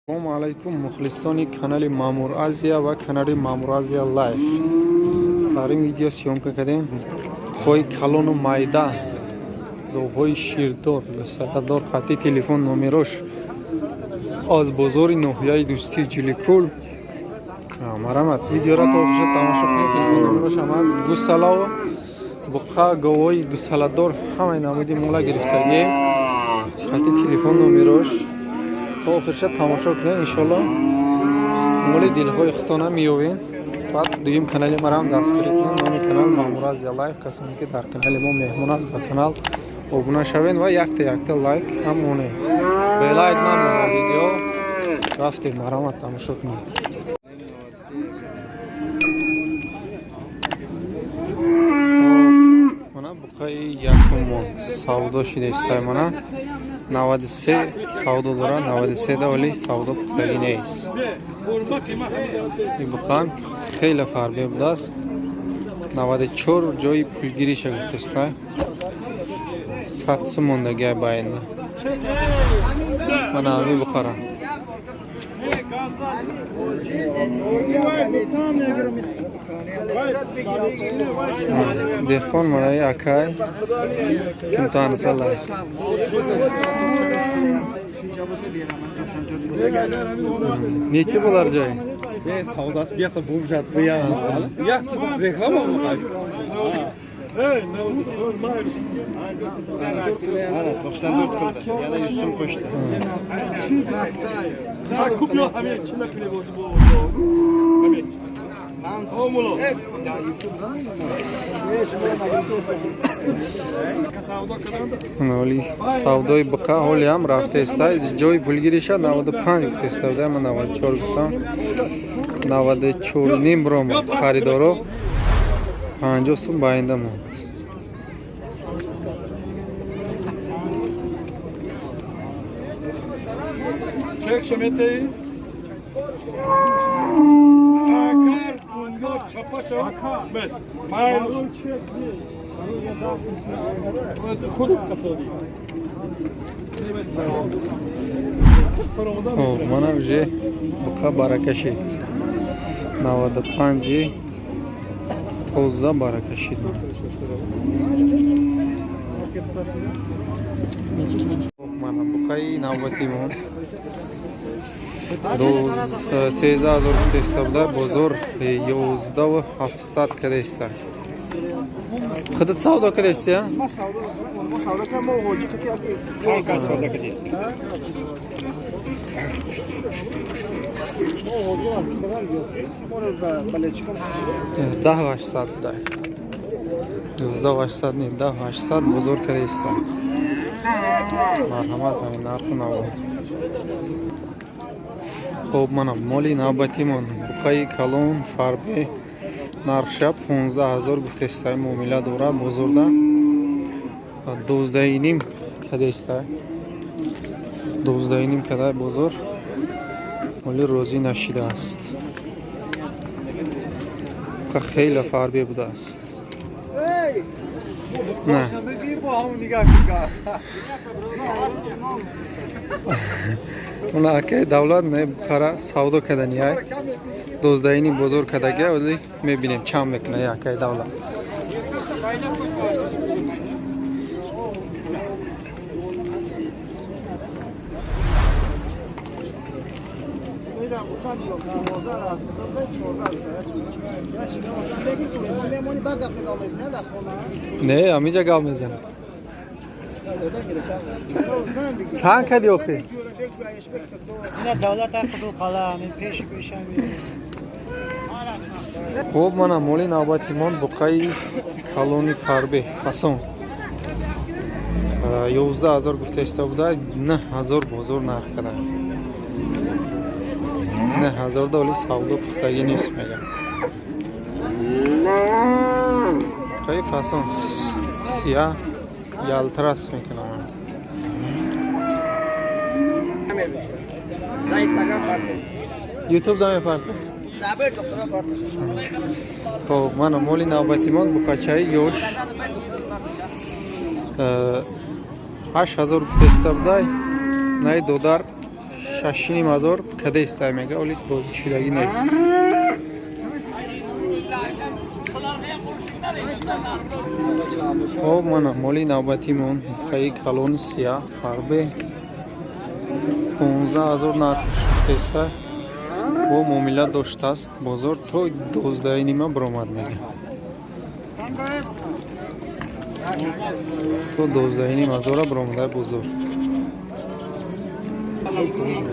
Салому алайкум, мухлисони канали Мамур Азия ва канали Мамур Азия Лайф. Дар ин видео съёмка кардем ҳои калону майда, довҳои ширдор, гусаладор, хати телефон номерош аз бозори ноҳияи Дӯстии Ҷиликул. Марамат, видеора то охиша тамошо кунед. Телефон номерош ҳам аз гусалаву буқа, говҳои гусаладор, ҳамаи намуди мола гирифтагием. Хати телефон номерош то охирша тамошо кунед, иншолло моли дилҳои худтона меёвем. Баъд дуюм канали марам дастгирӣ кунед. Номи канал Мамур Азия Лайф. Касоне ки дар канали мо меҳмон аст, ба канал обуна шавед ва якта якта лайк ҳам монед. Бе лайк намона видео. Рафтем, марамат, тамошо кунед. Мана буқаи якумон савдо шидаистай. Мана 93 савдо дорад, 93 да, вале савдо пухтагӣ нест. Ин буқаам хеле фарбе будааст. 94 ҷои пулгириша гуфтеста, 100 сум мондагиай байнда. Мана ҳами буқара. Деҳқон манаи акай кимтанасалай. Nechi bo'lar joyi? Savdası bir yoqda bo'lib жатыр, bu yoq. Ya reklama mı? Ana 94 qildi. Yana 100 so'm qo'shdi. Ҳоли савдои буқа ҳолиам рафтаиста. Ҷои пулгириша 95 гуфтаиста буда, ман 94 гуфтам. 94 ним ромад харидоро, 50 сум баинда монд. Çek şemeteyi. Akar dunyo çapa çapa. Bes. Mayl. Худ касоди. Хоб, мана уже буқа баракашид. 95 тоза баракашид. Мана буқаи навбатимон 13 000 гуфтаиста буда, бозор 11 700 кадаиста. Худат савдо кадаисти? Ма савдо, мо савдо кардам, мо ҳоҷи қати яки. Савдо кадисти. Мо ҳоҷирам чӣ қадар yo'q. Мо ба балечкам. 10 800 буда. 11 800 не, 10 800 бозор кадаиста. Марҳамат, ҳамин нарху наво. Хоб, мана моли навбатимон буқаи калон фарбе, нархша 15 000 гуфтаистай, муомила дора. Бозорда 12,5 кадаистай, 12,5 кадай бозор, оли розӣ нашидааст. Буқа хеле фарбе будааст. Не, уна акаи давлат не бухара савдо кадани ай 12,5 бозор кадагия, оли мебинем чанд мекуна акаи давлат. Мирам гуфтам ё 12 раз мисол 14 я чӣ мегир ку мемони, баъд гап медом мезанӣ дар хона. Не, ҳамиҷа гап мезанам. Чанд кади охир? Давлат қизил қала пеши пешам. Хуб, мана моли навбатимон буқаи калони фарбе фасон, 11 000 гуфтаиста буда, 9000 бозор нарх када. 9000 да, оли савдо пухтагӣ нест мегам. Буқаи фасон сия ялтирас мекунам. Ютуб да мепартов. Хоб, мана моли навбатимон буқачаи ёш, 8000 гуфтаиста будай, най додар. 6,5 ҳазор кадестай мега, олис бозӣ шидагӣ нест. Хоб, мана моли навбатимон, буқаи калони сияҳ фарбе, 15 000 нарх теста, бо муомила доштааст. Бозор то 12:30 баромад мега, то 12,5 ҳазора баромада бозор.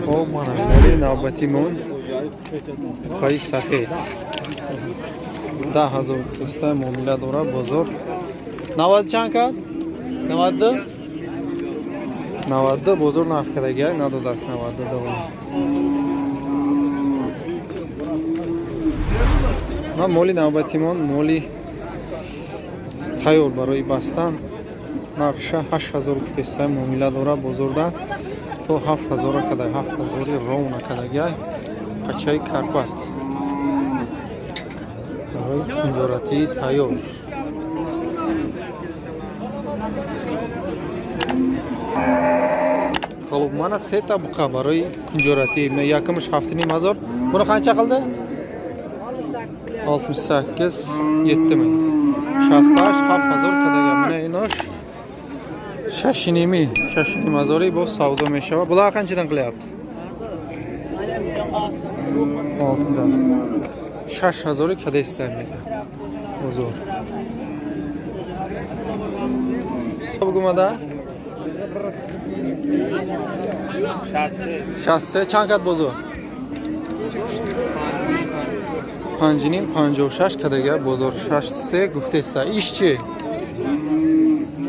Хоб, мана моли навбатимон, буқаи сафед, 10 000 теста, муомила дора бозор. Навад чанд кард? 92, 92 бозор нарх кардагиай, надодааст 92 доволи. Ма моли навбатимон, моли тайёр барои бастан, нархша 8000 гуфтеста, муомила дора бозорда, то 7000-а када, 7000-и ровно кадагиай. Қачаи карпат барои тиҷоратии тайёр. Хоб, мана сета буқа барои кунҷоратӣ. Якумш 7500. Буни қанча қилди? 68, 7000. 68, 7000 кадага. Мана инош шашиними, 6500-и боз савдо мешавад. Булар қанчадан qilyapti? Oltidan. 6000-и кадеста мега бозор. Бугумада 63 чанд кад бозор? 5,5, 56 кадага бозор, 63 гуфтеса. Иш чи?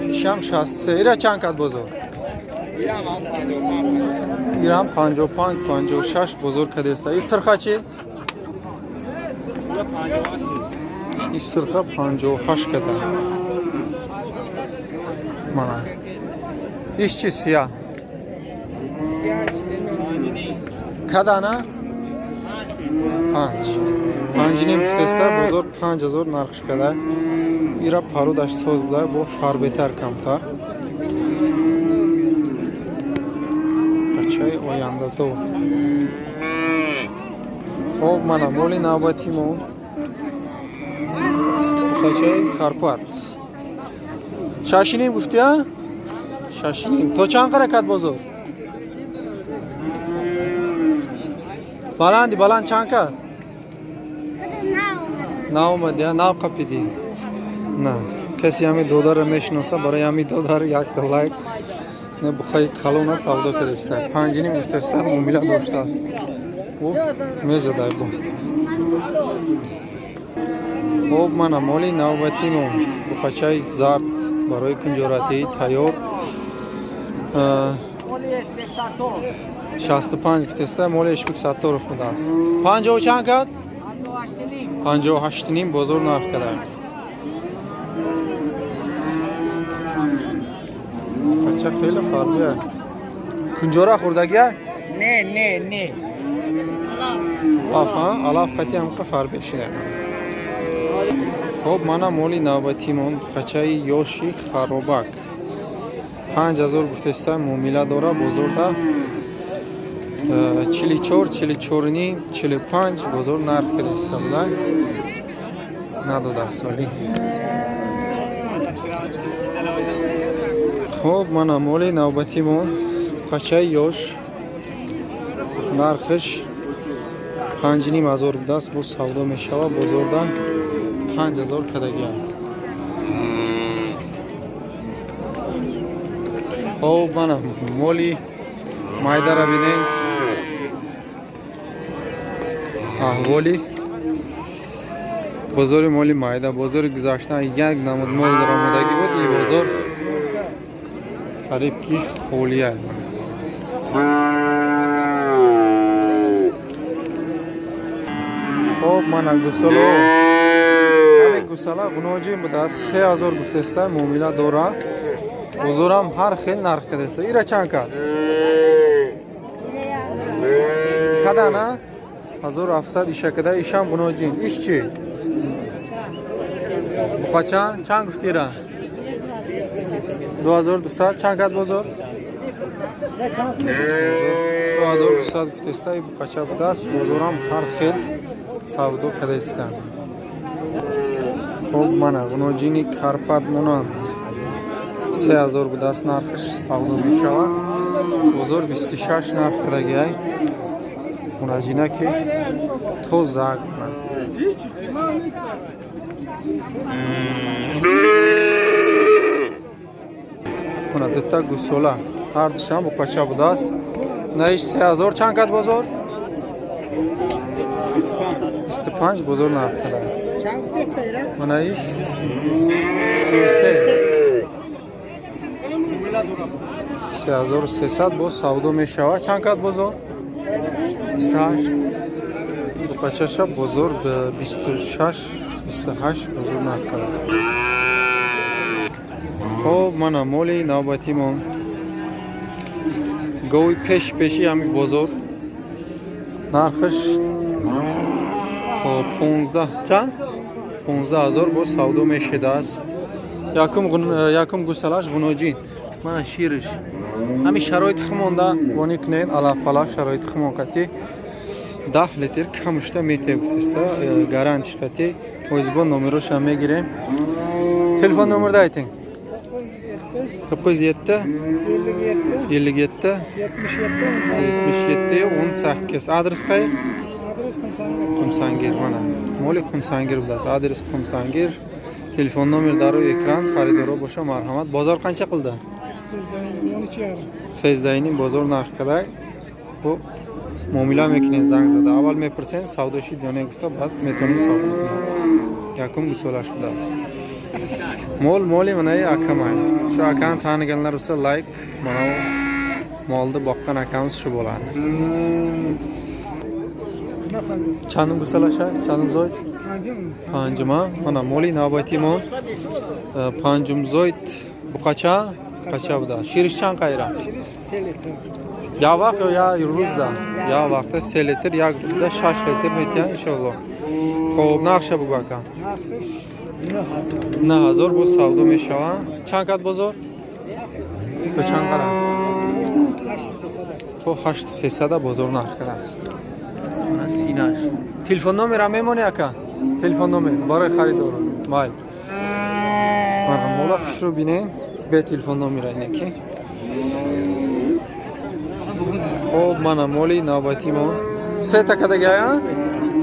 Ишам 63. Ира чанд кад бозор? Ирам 55, 56 бозор кадеса. И сирха чи? И сирха 58 када. Мана иш чи? Сия кадана панҷ, 5,5 гуфтеста бозор, 5000 нархш када. Ира парудаш соз буда, бо фарбетар камтар. Бачаи ояндадор. Хоб, мана моли навбатимо, бачаи карпат, 6,5 гуфтия, 6,5. То чанд ҳаракат бозор? Баланди баланд чанд кард? Наомадия, нав қапидӣ. На каси ҳами додарро мешиноса, барои ҳами додар якта лайк. Не, буқаи калона савдо кардеста, 5,5 гуфтаста, муомила доштааст. Ӯ мезадай бо. Хоб, мана моли навбатимо, буқачаи зард барои кунҷоратии тайёр, 65 гуфтеста. Моли Ишбек Сатторов будааст. Панҷоҳу чанд кард? 58,5 бозор нарх карда. Бача хеле фарбия. Кунҷора хӯрдагия? Не, не, не. Алаф, а? Алаф қати ҳамқа фарбе шида. Хоб, мана моли навбатимон, қачаи ёши харобак. 5000 гуфтеста, муомила дора бозорда. 44, 44,5, 45 бозор нарх кардеста буда. Надодааст вале. Хоб, мана моли навбатимон, қачаи ёш, нархиш 5500 будааст, боз савдо мешавад бозорда, 5000 кадагиам. Хоб, мана моли майдара бинем. Аҳволи бозори моли майда. Бозори гузашта як намуд мол даромадагӣ буд, ин бозор қариб ки холия. Хоб, мана гусало. Ҳаме гусала гуноҷин будааст, 3000 гуфтеста, муомила дора. Бозорам ҳар хел нарх кардеста. Ира чанд кард? Кадана 1700 иша када, ишам гуноҷин. Иш чи? Буқача чанд гуфти ира? 2200 чанд кард бозор? 2200 гуфтеста, и буқача будааст. Бозорам ҳар хел савдо кадаистанд. Хоб, мана ғуноҷини Карпат монанд, 3000 будааст нархаш, савдо мешавад. Бозор 26 нарх кадагиай. Ғунаҷина ки тоза. Мана дута гусола, ҳардушам буқача будааст. Наиш 3000. Чанд кад бозор? 25 бозор нарх када. Мана иш 33, 3300 боз савдо мешавад. Чанд кад бозор? 28. Буқачаша бозор 26, 28 бозор нарх када. Хоб, мана моли навбатимон, гови пеш пеши ҳами бозор. Нархаш, хоб, 15, чанд? 15 000 боз савдо мешудааст. Якум гусалаш ғуноҷин. Мана шириш, ҳами шароити хумонда вонӣ кунен, алаф палаф, шароити хумон қатӣ 10 литр камушта мете гуфтеста, гарантиш қатӣ. Озибо номерошам мегирем. Телефон номерда айтинг. 97 57 77 18. Адрес қайер? Қумсангир. Мана моли Қумсангир будааст, адрес Қумсангир, телефон номер дар рӯи экран. Харидоро боша, марҳамат. Бозор қанча қилди? 13,5 бозор нарх кадай. Бо муомила мекунем, занг зада аввал мепурсем, савдо шид ё не гуфта, баъд метавонем савдо кунем. Якум гусолаш будааст. Мол моли манаи акамай. Shu akani taniganlar bo'lsa, layk. Mana molni boqqan akamiz shu bo'ladi. Чандум гусалаша? Чандум зоид? Панҷума. Мана моли навбатимон, панҷум зоид, буқача, буқача буда. Шириш чанд қайра? Як вақт ё як рӯзда? Як вақта 3 литр, як рӯзда 6 литр метиҳад, иншоалло. Хоб, нархша бугӯ, ака. 9000 боз савдо мешавад. Чанд кад бозор? То чанд қадар? То 8300 бозор нарх кардааст. Мана синаш. Телефон номера мемонӣ, ака? Телефон номер барои харидорон. Майли, мана мола хушрӯ бинем бе телефон номера ине ки. Хоб, мана моли навбатимон, сета кадагия,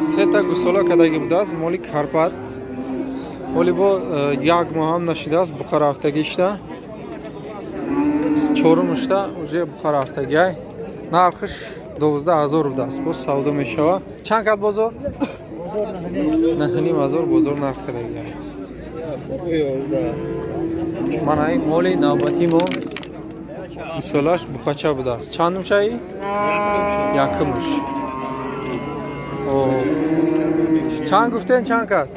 сета гусола кадаги будааст. Моли Карпат, моли бо як моҳ ҳам нашидааст, буқа рафтагишта, чорумушта уже буқа рафтагиай. Нархиш 12 000 будааст, боз савдо мешавад. Чанд кад бозор? 9500 бозор нарх кадагиай. Мана ин моли навбатимо, гусолаш буқача будааст. Чандумшаи? Якумуш. Чанд гуфтен, чанд кард?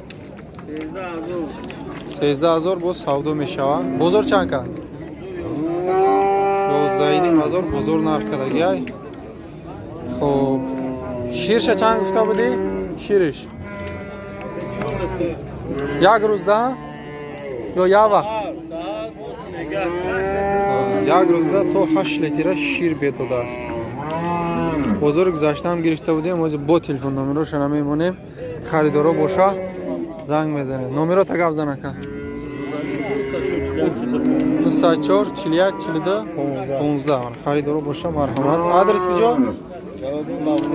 13 000 боз савдо мешавад. Бозор чанд кард? 11,5 ҳазор бозор нарх кардагиай. Хоб, ширша чанд гуфта будӣ? Шириш як рӯзда ё як вақт? Як рӯзда то 8 литра шир бедодааст. Бозори гузаштаам гирифта будем. Ҳозир бо телефон номероша намемонем, харидоро боша, занг мезанед. Номерота гап зан, ака. 94 41 42 15. Харидоро боша, марҳамат. Адрес куҷо?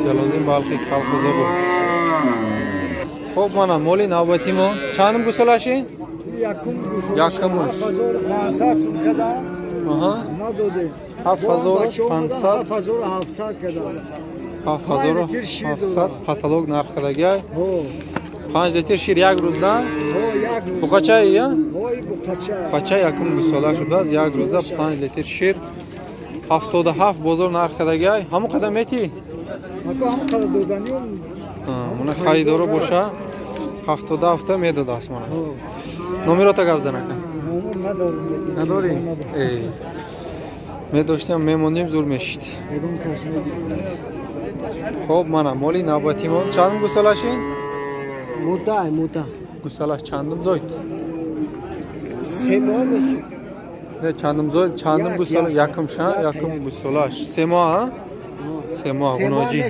Ҷалолиддин Балхи, Калхозобод. Хоб, мана моли навбати мо. Чандум гусолаши? Якумуш. 7500 сум када. Надодем. 7500. 7700 када. 7700 потолок нарх кардагиай. 5 литр шир як рӯзда. Як рӯз. Буқачаи я? Ҳои, буқача. Буқача, якум гусола шудааст. Як рӯзда 5 литр шир. 77 бозор нарх кардагиай. Ҳамон қадар метӣ? Ако, ҳам қадар доданиём. Мона харидоро боша, 77-та медодааст. Мона номерота гап зан, ака. Номер надорем. Надорӣ? Медоштем, мемонем, зур мешид. Ягон кас медиҳад. Хоб, мана моли навбатимон. Чандум гусолашин? Мудда, мудда. Гусолаш чандум зоид? 3 моҳ мешид. Не, чандум зоид, чандум Як, гусола? як. Якум ша, Як, якум як. гусолаш. 3 моҳ, 3 моҳ, ғуноҷӣ.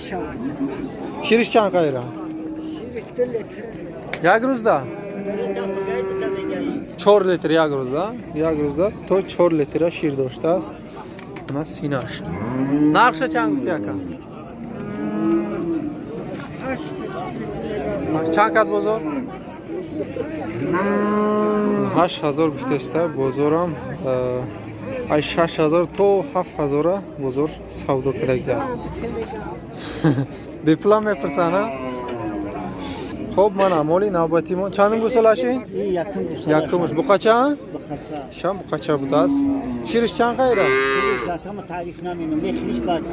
Шириш чанд қайра? Шириш 2 литр. Як рӯзда? 4 литр як рӯза, як рӯза то 4 литра шир доштааст. Ана синаш. Нархша чанд гуфти, ака? 8. Чанд кад бозор? 8000 гуфтеста, бозорам ай 6000 то 7000-а бозор савдо кардагида. Бепулам мепурсана. Хоб, мана моли навбатимон. Чандум гусолашин? Якум. Якумш. Буқача? Буқача. Шам буқача будааст. Шириш чанд қайра? Шириш таъриф намекунам, мехӯриш баъд.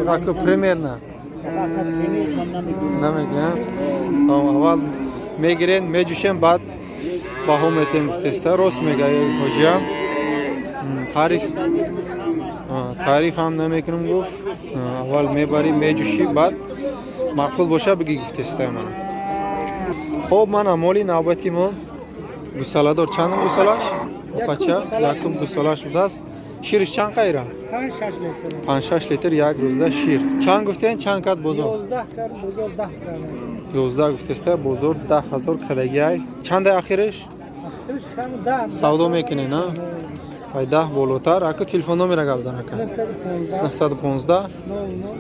Ака, примерно? Ака, примеришам намекунам. Намегӯям. Аввал мегирен, меҷӯшем, баъд баҳо метем гуфтеста. Рост мега ҳоҷиям. Таъриф ҳам намекунам гуфт. Аввал мебарӣ, меҷӯшӣ, баъд маъқул боша, бигӣ гуфтеста мана. Хоб, мана моли навбатимон, гусаладор. Чандум гусалаш? Буқача, якум гусалаш будааст. Шириш чанд қайра? 5-6 литр. 5-6 литр як рӯзда шир. Чанд гуфтен, чанд кад бозор? 11 кард, бозор 10 кард. 11 гуфтеста, бозор 10 000 кадагиай. Чандай ахириш? Ахириш хам 10. Савдо мекунӣ, на? Ай 10 болотар. Аку, телефон номера гап зан, ака. 915. 915.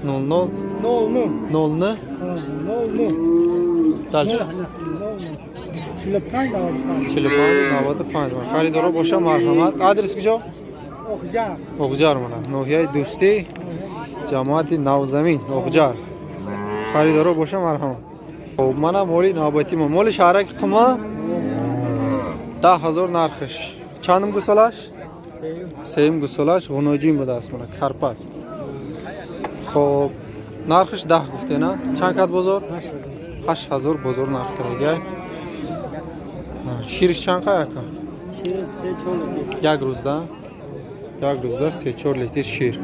00. 00. 00. 09. 00. Дальше? 45 95. 45 95. Харидоро боша, марҳамат. Адрес куҷо? Оғҷар. Оғҷар, мана, ноҳияи Дӯстӣ, ҷамоати Навзамин, Оғҷар. Харидоро боша, марҳамат. Хоб, мана моли навбатимо, моли шаҳраки Қума. 10 000 нархиш. Чандум гусолаш? Сеюм гусолаш, ғуноҷин будааст, мана карпат. Хоб, нархиш 10 гуфтена, чанд кад бозор? 8000 бозор нарх кардагиай. Шириш чанд қай, ака? Шириш 3-4 литр. Як рӯзда, як рӯзда 3-4 литр шир.